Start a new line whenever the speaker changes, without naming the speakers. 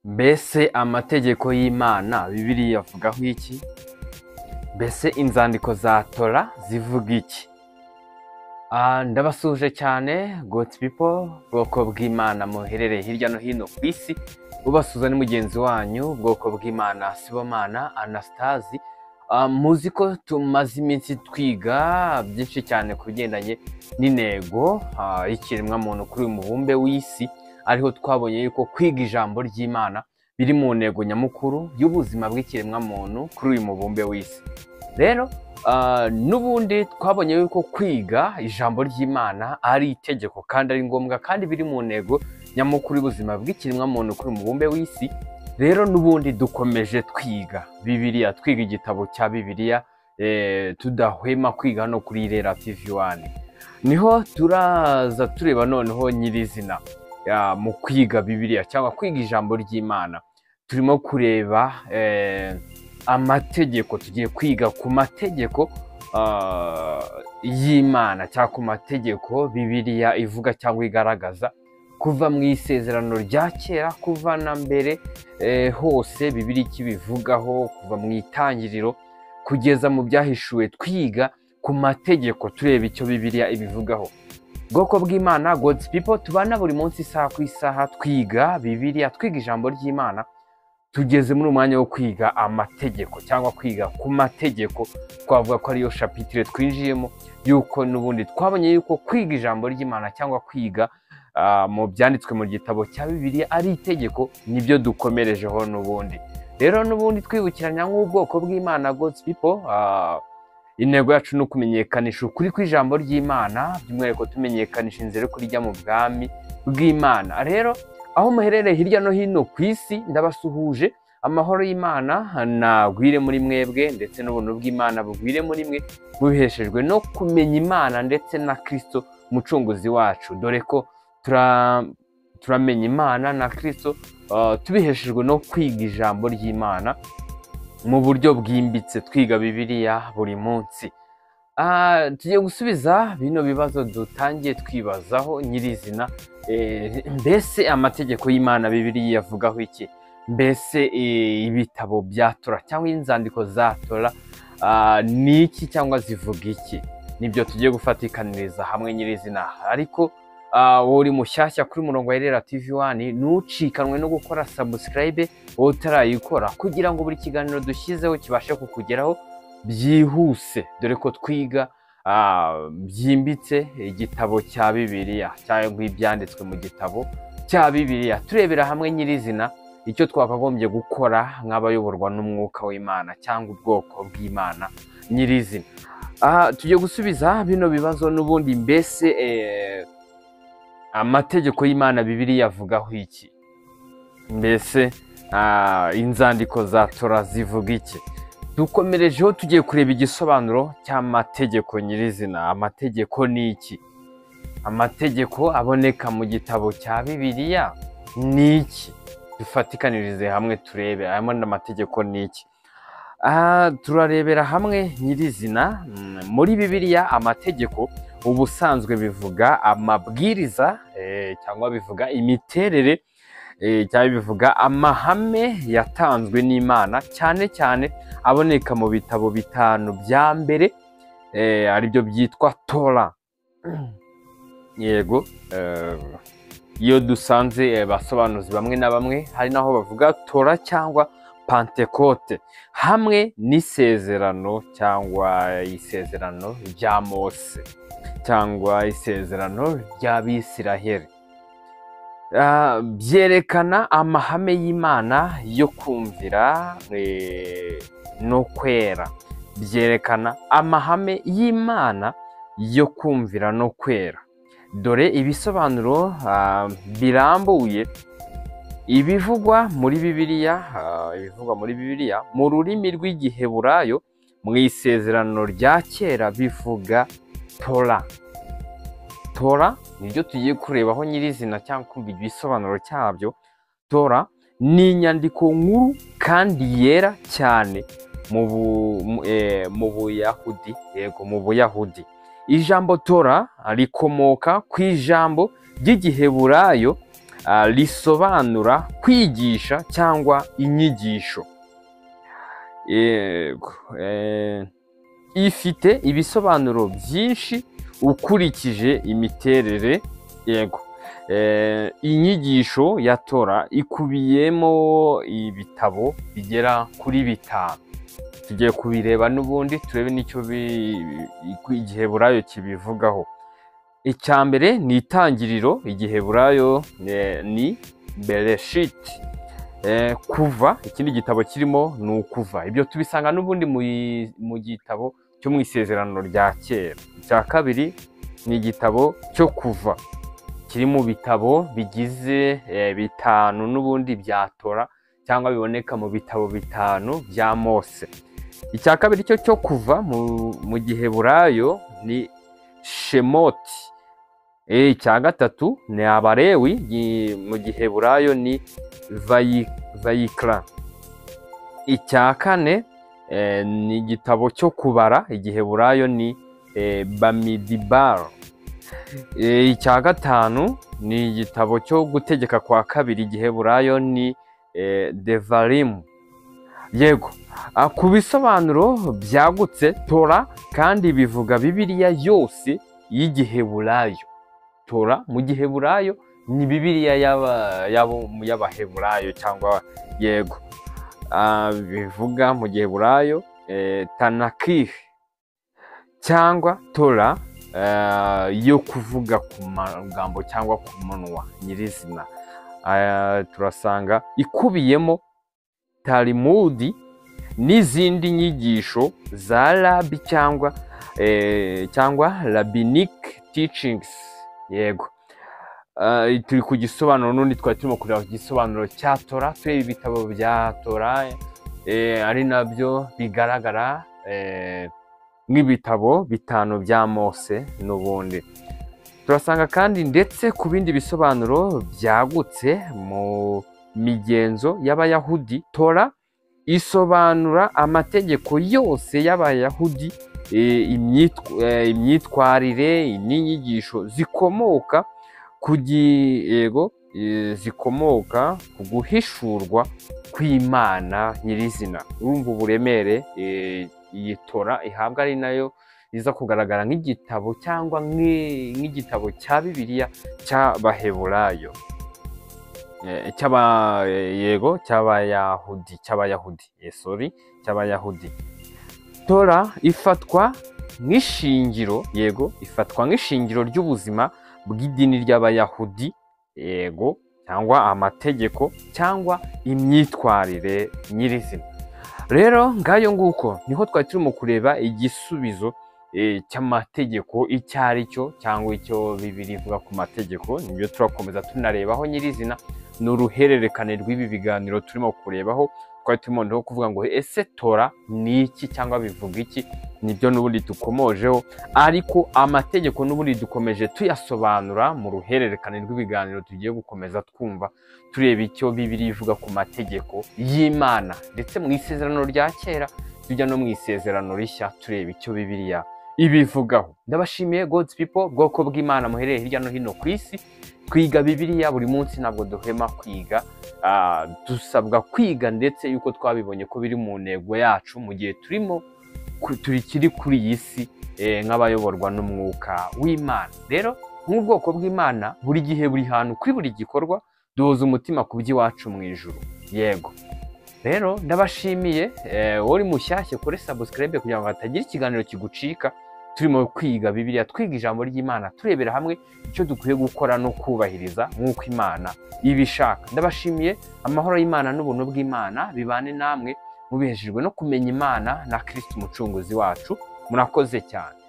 Mbese amategeko y'Imana Bibiliya avugaho iki? Mbese inzandiko za Tora zivuga iki? Ndabasuhuje cyane God's people, bwoko bw'Imana muherereye hirya no hino ku isi, ubasuhuza ni mugenzi wanyu, bwoko bw'Imana Sibomana Anastasi. Muzi ko tumaze iminsi twiga byinshi cyane ku bigendanye n'intego y'ikiremwamuntu kuri uyu mubumbe w'isi, ariho twabonye yuko kwiga ijambo ry'Imana biri mu ntego nyamukuru y'ubuzima bw'ikiremwamuntu kuri uyu mubumbe w'isi. Rero n'ubundi twabonye yuko kwiga ijambo ry'Imana ari itegeko kandi ari ngombwa kandi biri mu ntego nyamukuru y'ubuzima bw'ikiremwamuntu kuri uyu mubumbe w'isi. Rero n'ubundi dukomeje twiga Bibiliya, twiga igitabo cya Bibiliya, tudahwema kwiga hano kuri Irera TV 1. Niho turaza tureba noneho nyirizina mu kwiga Bibiliya cyangwa kwiga ijambo ry'Imana. Turimo kureba amategeko, tugiye kwiga ku mategeko y'Imana cyangwa ku mategeko Bibiliya ivuga cyangwa igaragaza kuva mu isezerano rya kera, kuva na mbere hose Bibiliya ikibivugaho, kuva mu itangiriro kugeza mu byahishuwe, twiga ku mategeko tureba icyo Bibiliya ibivugaho. Bwoko bw'Imana, God's people, tubana buri munsi isaha ku isaha twiga Bibiliya, twiga ijambo ry'Imana. Tugeze muri umwanya wo kwiga amategeko cyangwa kwiga ku mategeko, twavuga ko ariyo chapitre twinjiyemo, yuko n'ubundi twabonye yuko kwiga ijambo ry'Imana cyangwa kwiga mu byanditswe mu gitabo cya Bibiliya ari itegeko, nibyo dukomerejeho n'ubundi. Rero n'ubundi twibukiranya nk'ubwoko bw'Imana God's people, intego yacu ni ukumenyekanisha ukuri kw'ijambo ry'Imana, by'umwihariko tumenyekanisha inzira yo kurijya mu bwami bw'Imana. Rero aho muherereye hirya no hino ku isi, ndabasuhuje, amahoro y'Imana nagwire muri mwebwe ndetse n'ubuntu bw'Imana bugwire muri mwe, mubiheshejwe no kumenya Imana ndetse na Kristo mucunguzi wacu. Dore ko turamenya Imana na Kristo tubiheshejwe no kwiga ijambo ry'Imana mu buryo bwimbitse, twiga Bibiliya buri munsi. Tugiye gusubiza bino bibazo dutangiye twibazaho nyirizina. Mbese amategeko y'Imana Bibiliya avugaho iki? Mbese ibitabo bya Tora cyangwa inzandiko za Tora ni iki cyangwa zivuga iki? Nibyo tugiye gufatikaniriza hamwe nyirizina. Ariko wowe uri mushyashya kuri murongo wa Irera TV 1, ntucikanwe no gukora subscribe wowe utarayikora, kugira ngo buri kiganiro dushyizeho kibashe kukugeraho byihuse. Dore ko twiga byimbitse igitabo cya Bibiliya cyangwa ibyanditswe mu gitabo cya Bibiliya, turebera hamwe nyirizina icyo twakagombye gukora nk'abayoborwa n'umwuka w'Imana cyangwa ubwoko bw'Imana nyirizina. Tugiye gusubiza bino bibazo n'ubundi. Mbese amategeko y'Imana Bibiliya avugaho iki? Mbese inzandiko za Tora zivuga iki? Dukomerejeho tugiye kureba igisobanuro cy'amategeko nyirizina. Amategeko ni iki? Amategeko aboneka mu gitabo cya Bibiliya ni iki? Dufatikanirize hamwe turebe aya mategeko ni iki. Turarebera hamwe nyirizina. Muri Bibiliya amategeko ubusanzwe bivuga amabwiriza, cyangwa bivuga imiterere, cyangwa bivuga amahame yatanzwe n'Imana, cyane cyane aboneka mu bitabo bitanu bya mbere, aribyo byitwa Tora. Yego, iyo dusanze basobanuzi bamwe na bamwe hari naho bavuga Tora cyangwa Pantekote, hamwe n'isezerano cyangwa isezerano rya Mose cyangwa isezerano ry'Abisiraheli. Byerekana amahame y'Imana yo kumvira no kwera. Byerekana amahame y'Imana yo kumvira no kwera. Dore ibisobanuro birambuye ibivugwa muri Bibiliya, ibivugwa muri Bibiliya mu rurimi rw'Igiheburayo mu isezerano rya kera bivuga Tora. Tora nibyo tugiye kurebaho nyirizina cyangwa kumva igisobanuro cyabyo. Tora ni inyandiko nkuru kandi yera cyane mu Buyahudi. Yego, mu Buyahudi ijambo Tora rikomoka ku ijambo ry'Igiheburayo Risobanura kwigisha cyangwa inyigisho. Yego, ifite ibisobanuro byinshi ukurikije imiterere. Yego, inyigisho ya Tora ikubiyemo ibitabo bigera kuri 5. Tugiye kubireba n'ubundi turebe n'icyo igiheburayo kibivugaho. Icya mbere ni itangiriro, igiheburayo ni Bereshit. Kuva, ikindi gitabo kirimo ni Ukuva. Ibyo tubisanga n'ubundi mu gitabo cyo mu Isezerano rya Kera. Icya kabiri ni igitabo cyo Kuva, kiri mu bitabo bigize 5 n'ubundi bya Tora, cyangwa biboneka mu bitabo 5 bya Mose. Icya kabiri cyo Kuva mu giheburayo ni Shemoti. Icya gatatu ni Abalewi, mu giheburayo ni Vayikra. Icya kane ni igitabo cyo Kubara, igiheburayo ni Bamidibar. Icya gatanu ni igitabo cyo Gutegeka kwa Kabiri, igiheburayo ni Devarimu. Yego, ku bisobanuro byagutse Tora kandi bivuga Bibiliya yose y'igiheburayo. Tora mu giheburayo ni Bibiliya y'Abaheburayo, cyangwa yego bivuga mu giheburayo Tanakh, cyangwa Tora yo kuvuga ku magambo cyangwa ku munwa nyirizina. Turasanga ikubiyemo Talimudi n'izindi nyigisho za rabi cyangwa rabbinic teachings. Yego, turi ku gisobanuro n'undi twari turimo kureba igisobanuro cya Tora, tureba ibitabo bya Tora, ari nabyo bigaragara nk'ibitabo 5 bya Mose n'ubundi. Turasanga kandi ndetse ku bindi bisobanuro byagutse mu migenzo y'Abayahudi, Tora isobanura amategeko yose y'Abayahudi, imyitwarire n'inyigisho zikomoka ku zikomoka ku guhishurwa kw'Imana nyirizina. Urumva uburemere iyi Tora ihabwa, ari nayo iza kugaragara nk'igitabo cyangwa nk'igitabo cya Bibiliya cy'Abaheburayo, yego cy'Abayahudi, sorry, cy'Abayahudi. Tora ifatwa nk'ishingiro, yego ifatwa nk'ishingiro ry'ubuzima bw'idini ry'Abayahudi, yego, cyangwa amategeko cyangwa imyitwarire nyirizina. Rero ngayo nguko niho twari turimo kureba igisubizo cy'amategeko icyo ari cyo, cyangwa icyo Bibiliya ivuga ku mategeko. Nibyo turakomeza tunarebaho nyirizina, ni uruhererekane rw'ibi biganiro turimo kurebaho. Twari turimo no kuvuga ngo ese Tora ni iki cyangwa bivuga iki, nibyo n'ubundi dukomojeho, ariko amategeko n'ubundi dukomeje tuyasobanura mu ruhererekane rw'ibiganiro tugiye gukomeza twumva, tureba icyo Bibiliya ivuga ku mategeko y'Imana, ndetse mu Isezerano rya Kera tujya no mu Isezerano Rishya tureba icyo Bibiliya ibivugaho. Ndabashimiye God's people, bwoko bw'Imana muhereye hirya no hino ku isi. Twiga Bibiliya buri munsi, ntabwo duhema kwiga, dusabwa kwiga, ndetse yuko twabibonye ko biri mu ntego yacu mu gihe turimo turikiri kuri iyi si, nk'abayoborwa n'umwuka w'Imana. Rero nk'ubwoko bw'Imana buri gihe, buri hantu, kuri buri gikorwa duhuza umutima ku by'iwacu mu ijuru. Yego, rero ndabashimiye. Uri mushyashya kuri subscribe kugira ngo hatagira ikiganiro kigucika. Turimo kwiga Bibiliya, twiga ijambo ry'Imana, turebera hamwe icyo dukwiye gukora no kubahiriza nk'uko Imana ibishaka. Ndabashimiye, amahoro y'Imana n'ubuntu bw'Imana bibane namwe, mubiheshejwe no kumenya Imana na Kristo umucunguzi wacu. Murakoze cyane.